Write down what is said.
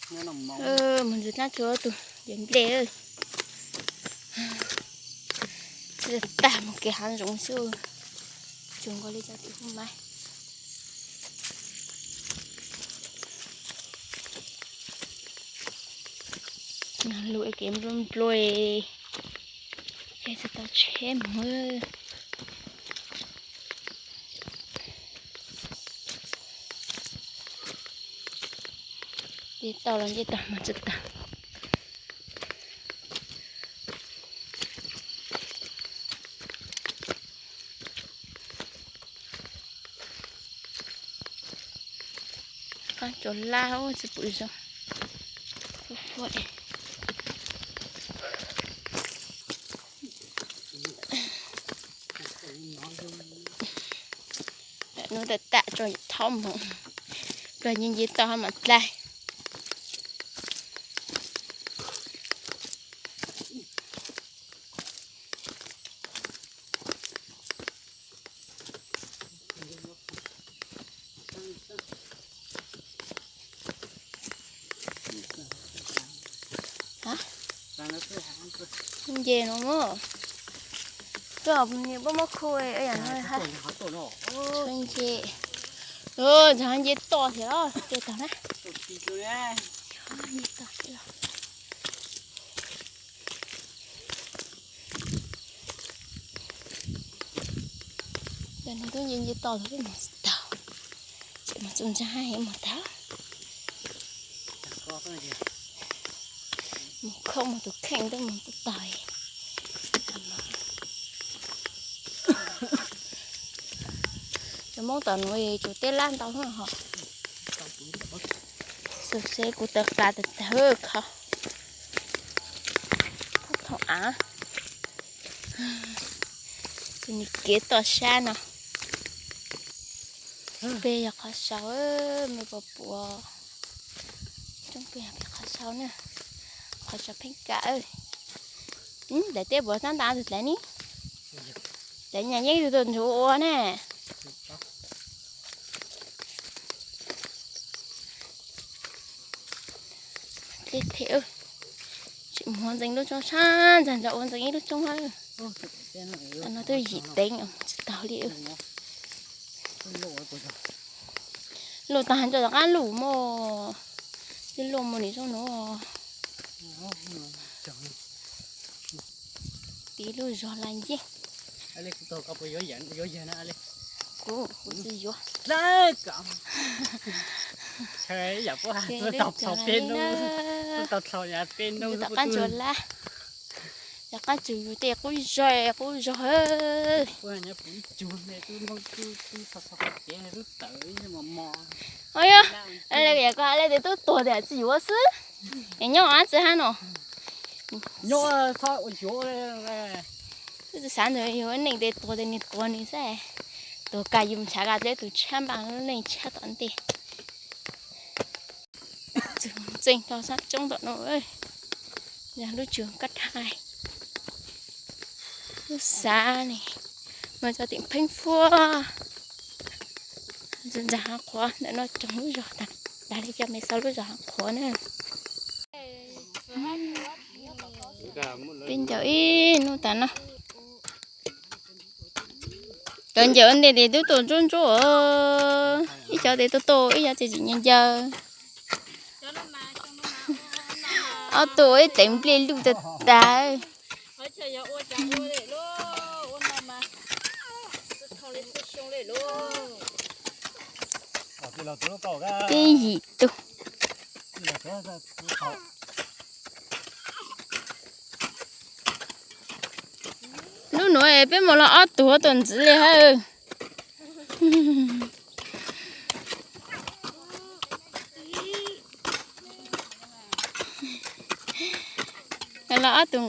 Mus ntxuav dlaab tsuag tus yawg nplej. Tag mus kev hav zoov xwb, tsuag nkaus li cov tim huv mas. Lug kev nplua nplua, es tsis tau tsheb mus. Nce toj los nce toj mas tsis tau. Qaab tsuas lab tsis pum zoo. Nub tam tam tso thaub mus, pluag nce nce toj hab mam dlaib. Nce no mas, koj niag pab muab khu yam no ha. Nce, ntxhov nce toj thiab los nce toj na. Nce toj thiab los. Cov no twb nce nce toj tau, tsis tau, tseem mus txug ntsa mus tau. Mus khoob mus tus kheej twb mus tsis tau. Cov Moob tom nuav tsuas teb lab ntau hos. Xwb seb kuv tawv qas tawv tawv kho. Thaum av, tus nws kev toj sab no. Peb yog qhov sau, mej puas pum? Coob peb yog peb qhov sau na, qhov sau pheej kam. Daim teb puas tab ntas tus dlaim ni, dlaim nyam yeeb tug tuaj ntsuag ua ne. Teb them, tseem muag ntxeev lub tsoob sab ntag, ntag ua ntxeev ib lub tsoob hab. Tam no twb yim teev tsis taug li. Luj tag ntawm tom qab luj mog, twb luj mus nim zoo nuav. Tiv lub zog laj yeeb. Kuv, kuv tsis yuav. Tau peb nub, tau peb nub tom qab ntsuag lab, tom qab ntsuag yus tej qub zog qub zog. Yog, yog koj le tes tub tuag tias tsis yuav xwb, es nyob ab tsi hab no. Wb tsis xav ntawd yus neej tes tuag tes nws tuag nws xwb, tuag kag yus ntshav kag teb tus tshab npaj lub neej tshab tom ntej. Ntxeev rau sab tsoob tom no, yog lub tsuag kab thai, lub xav ne, mas cov tim pheeb fuab. Ntxeev hav qhuav ntawm no tsoom lub zog tag, dag li cov me xaus lub zog hav qhuav na. Peb ncaws ib hnub tas no. Cov ncaws ua ntej tes twb tuaj ntsuab ntsuab, ib cov tes tuaj tuaj, ib cov tes tseem ncaws ncaws. Ob tug ib teev nplej luj tag tag. Peb yim tug. Lub nuav peb mus los ob tug tuaj ntxiv li hab. Los ob tug